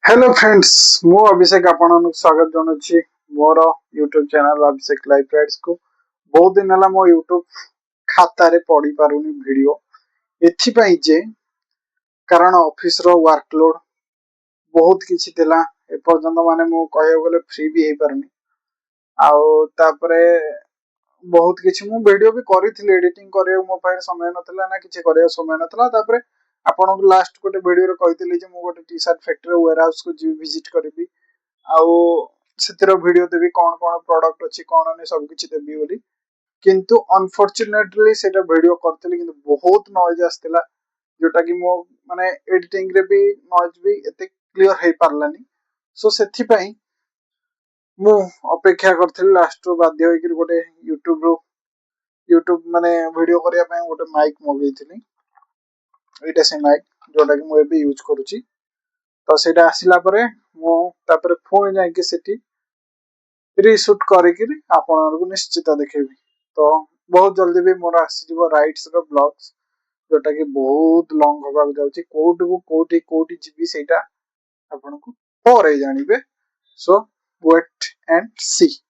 Hello friends, ମୁଁ ଅଭିଷେକ ଆପଣଙ୍କୁ ସ୍ୱାଗତ ଜଣାଉଛି ମୋର ୟୁଟ୍ୟୁବ ଚ୍ୟାନେଲ ଅଭିଷେକ ଲାଇଫ ରାଇଡ୍ସକୁ। ବହୁତ ଦିନ ହେଲା ମୋ ୟୁଟ୍ୟୁବ ଖାତାରେ ପଡ଼ିପାରୁନି ଭିଡ଼ିଓ, ଏଥିପାଇଁ ଯେ କାରଣ ଅଫିସର ୱାର୍କଲୋଡ ବହୁତ କିଛି ଥିଲା। ଏପର୍ଯ୍ୟନ୍ତ ମାନେ ମୁଁ କହିବାକୁ ଗଲେ ଫ୍ରି ବି ହେଇପାରୁନି। ଆଉ ତାପରେ ବହୁତ କିଛି ମୁଁ ଭିଡ଼ିଓ ବି କରିଥିଲି, ଏଡିଟିଂ କରିବାକୁ ମୋ ପାଖରେ ସମୟ ନଥିଲା ନା କିଛି କରିବାକୁ ସମୟ ନଥିଲା। ତାପରେ ଆପଣଙ୍କୁ ଲାଷ୍ଟ ଗୋଟେ ଭିଡ଼ିଓରେ କହିଥିଲି ଯେ ମୁଁ ଗୋଟେ ଟି ସାର୍ଟ ଫ୍ୟାକ୍ଟ୍ରି ୱେୟାର ହାଉସକୁ ଯିବି, ଭିଜିଟ୍ କରିବି ଆଉ ସେଥିର ଭିଡ଼ିଓ ଦେବି, କଣ କଣ ପ୍ରଡକ୍ଟ ଅଛି କଣ ନାହିଁ ସବୁ କିଛି ଦେବି ବୋଲି। କିନ୍ତୁ ଅନଫର୍ଚୁନେଟଲି ସେଇଟା ଭିଡ଼ିଓ କରିଥିଲି, କିନ୍ତୁ ବହୁତ ନଏଜ ଆସିଥିଲା, ଯୋଉଟା କି ମୋ ମାନେ ଏଡିଟିଂରେ ବି ନଏଜ ବି ଏତେ କ୍ଲିୟର ହେଇପାରିଲାନି। ସୋ ସେଥିପାଇଁ ମୁଁ ଅପେକ୍ଷା କରିଥିଲି। ଲାଷ୍ଟରୁ ବାଧ୍ୟ ହେଇକିରି ଗୋଟେ ୟୁଟ୍ୟୁବରୁ ୟୁଟ୍ୟୁବ ମାନେ ଭିଡ଼ିଓ କରିବା ପାଇଁ ଗୋଟେ ମାଇକ୍ ମଗେଇଥିଲି। ଏଇଟା ସେ ମାଇକ୍, ଯୋଉଟା କି ମୁଁ ଏବେ ୟୁଜ୍ କରୁଛି। ତ ସେଇଟା ଆସିଲା ପରେ ମୁଁ ତାପରେ ପୁଣି ଯାଇକି ସେଠି ରିସୁଟ୍ କରିକିରି ଆପଣମାନଙ୍କୁ ନିଶ୍ଚିତ ଦେଖେଇବି। ତ ବହୁତ ଜଲ୍ଦି ବି ମୋର ଆସିଯିବ ରାଇଡ୍ସର ବ୍ଲଗ୍ସ, ଯୋଉଟା କି ବହୁତ ଲଙ୍ଗ ହବାକୁ ଯାଉଛି। କୋଉଠିକୁ କୋଉଠି କୋଉଠି ଯିବି, ସେଇଟା ଆପଣଙ୍କୁ ପରେ ଜାଣିବେ। So wait and see.